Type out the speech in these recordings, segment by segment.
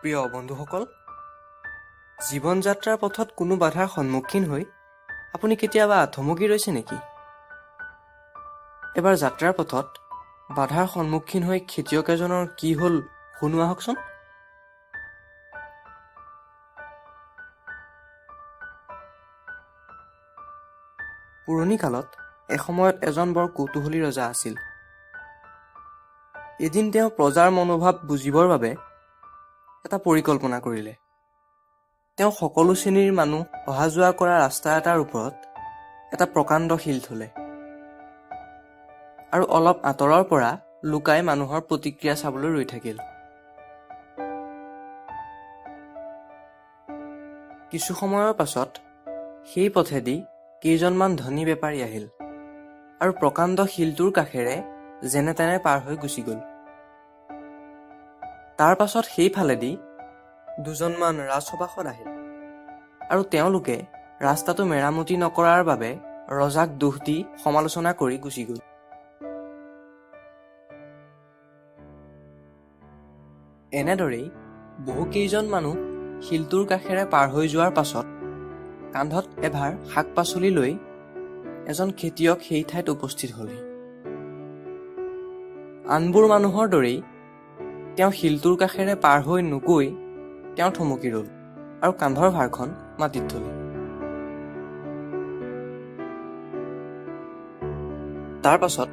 প্ৰিয় বন্ধুসকল, জীৱন যাত্ৰাৰ পথত কোনো বাধাৰ সন্মুখীন হৈ আপুনি কেতিয়াবা থমকি ৰৈছে নেকি? এবাৰ যাত্ৰাৰ পথত বাধাৰ সন্মুখীন হৈ খেতিয়ক এজনৰ কি হ'ল শুনো আহকচোন। পুৰণি কালত এসময়ত এজন বৰ কৌতূহলী ৰজা আছিল। এদিন তেওঁ প্ৰজাৰ মনোভাৱ বুজিবৰ বাবে এটা পৰিকল্পনা কৰিলে। তেওঁ সকলো শ্ৰেণীৰ মানুহ অহা যোৱা কৰা ৰাস্তা এটাৰ ওপৰত এটা প্ৰকাণ্ড শিল থলে আৰু অলপ আঁতৰৰ পৰা লুকাই মানুহৰ প্ৰতিক্ৰিয়া চাবলৈ ৰৈ থাকিল। কিছু সময়ৰ পাছত সেই পথেদি কেইজনমান ধনী বেপাৰী আহিল আৰু প্ৰকাণ্ড শিলটোৰ কাষেৰে যেনে তেনে পাৰ হৈ গুচি গ'ল। তাৰ পাছত সেইফালেদি দুজনমান ৰাজসভাসদ আহিল আৰু তেওঁলোকে ৰাস্তাটো মেৰামতি নকৰাৰ বাবে ৰজাক দোষ দি সমালোচনা কৰি গুচি গ'ল। এনেদৰেই বহুকেইজন মানুহ শিলটোৰ কাষেৰে পাৰ হৈ যোৱাৰ পাছত কান্ধত এভাৰ শাক পাচলি লৈ এজন খেতিয়ক সেই ঠাইত উপস্থিত হ'লহি। আনবোৰ মানুহৰ দৰেই তেওঁ শিলটোৰ কাষেৰে পাৰ হৈ নগৈ তেওঁ থমকি ৰ'ল আৰু কান্ধৰ ভাৰখন মাটিত থ'লে। তাৰ পাছত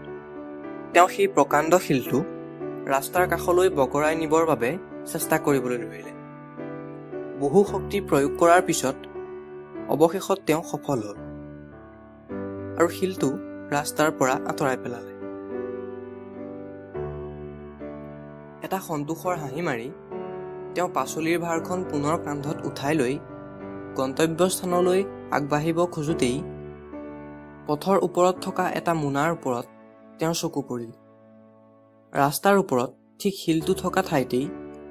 তেওঁ সেই প্ৰকাণ্ড শিলটো ৰাস্তাৰ কাষলৈ বগৰাই নিবৰ বাবে চেষ্টা কৰিবলৈ ধৰিলে। বহু শক্তি প্ৰয়োগ কৰাৰ পিছত অৱশেষত তেওঁ সফল হ'ল আৰু শিলটো ৰাস্তাৰ পৰা আঁতৰাই পেলালে। এটা সন্তোষৰ হাঁহি মাৰি তেওঁ পাচলিৰ ভাৰখন পুনৰ কান্ধত উঠাই লৈ গন্তব্যস্থানলৈ আগবাঢ়িব খোজোঁতেই পথৰ ওপৰত থকা এটা মোনাৰ ওপৰত তেওঁৰ চকু পৰিল। ৰাস্তাৰ ওপৰত ঠিক শিলটো থকা ঠাইতেই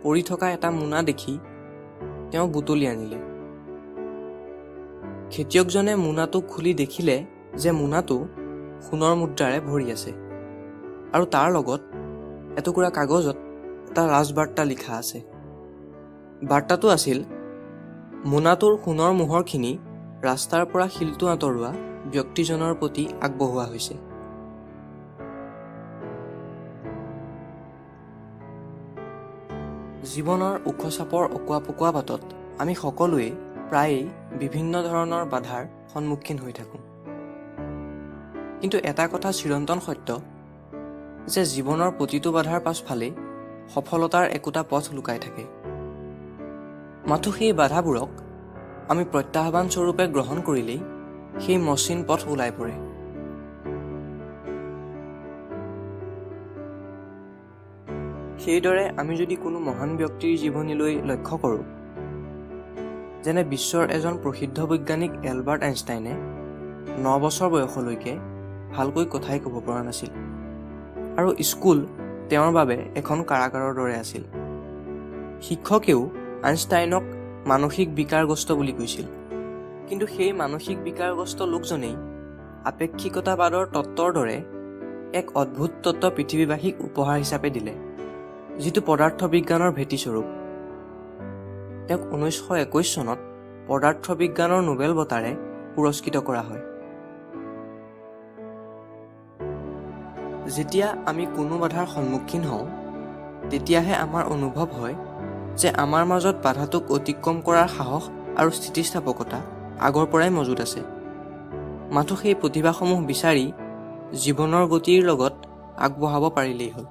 পৰি থকা এটা মোনা দেখি তেওঁ বুটলি আনিলে। খেতিয়কজনে মোনাটো খুলি দেখিলে যে মোনাটো সোণৰ মুদ্ৰাৰে ভৰি আছে আৰু তাৰ লগত এটুকুৰা কাগজত এটা ৰাজবাৰ্তা লিখা আছে। বাৰ্তাটো আছিল, মোনাটোৰ সোণৰ মোহৰখিনি ৰাস্তাৰ পৰা শিলটো আঁতৰোৱা ব্যক্তিজনৰ প্ৰতি আগবঢ়োৱা হৈছে। জীৱনৰ ওখ চাপৰ অকোৱা পকোৱা বাটত আমি সকলোৱে প্ৰায়েই বিভিন্ন ধৰণৰ বাধাৰ সন্মুখীন হৈ থাকোঁ। কিন্তু এটা কথা চিৰন্তন সত্য যে জীৱনৰ প্ৰতিটো বাধাৰ পাছফালেই সফলতাৰ একোটা পথ লুকাই থাকে। মাথো সেই বাধাবোৰক আমি প্ৰত্যাহ্বান স্বৰূপে গ্ৰহণ কৰিলেই সেই মসৃণ পথ ওলাই পৰে। সেইদৰে আমি যদি কোনো মহান ব্যক্তিৰ জীৱনীলৈ লক্ষ্য কৰোঁ, যেনে বিশ্বৰ এজন প্ৰসিদ্ধ বৈজ্ঞানিক এলবাৰ্ট আইনষ্টাইনে 9 বছৰ বয়সলৈকে ভালকৈ কথাই ক'ব পৰা নাছিল আৰু স্কুল তেওঁৰ বাবে এখন কাৰাগাৰৰ দৰে আছিল। শিক্ষকেও আইনষ্টাইনক মানসিক বিকাৰগ্ৰস্ত বুলি কৈছিল। কিন্তু সেই মানসিক বিকাৰগ্ৰস্ত লোকজনেই আপেক্ষিকতাবাদৰ তত্ত্বৰ দৰে এক অদ্ভুত তত্ত্ব পৃথিৱীবাসীক উপহাৰ হিচাপে দিলে, যিটো পদাৰ্থ বিজ্ঞানৰ ভেটিস্বৰূপ। তেওঁক 1921 চনত পদাৰ্থ বিজ্ঞানৰ নোবেল বঁটাৰে পুৰস্কৃত কৰা হয়। যেতিয়া আমি কোনো বাধাৰ সন্মুখীন হওঁ, তেতিয়াহে আমাৰ অনুভৱ হয় যে আমাৰ মাজত বাধাটোক অতিক্ৰম কৰাৰ সাহস আৰু স্থিতিস্থাপকতা আগৰ পৰাই মজুত আছে। মাথো সেই প্ৰতিভাসমূহ বিচাৰি জীৱনৰ গতিৰ লগত আগবঢ়াব পাৰিলেই হ'ল।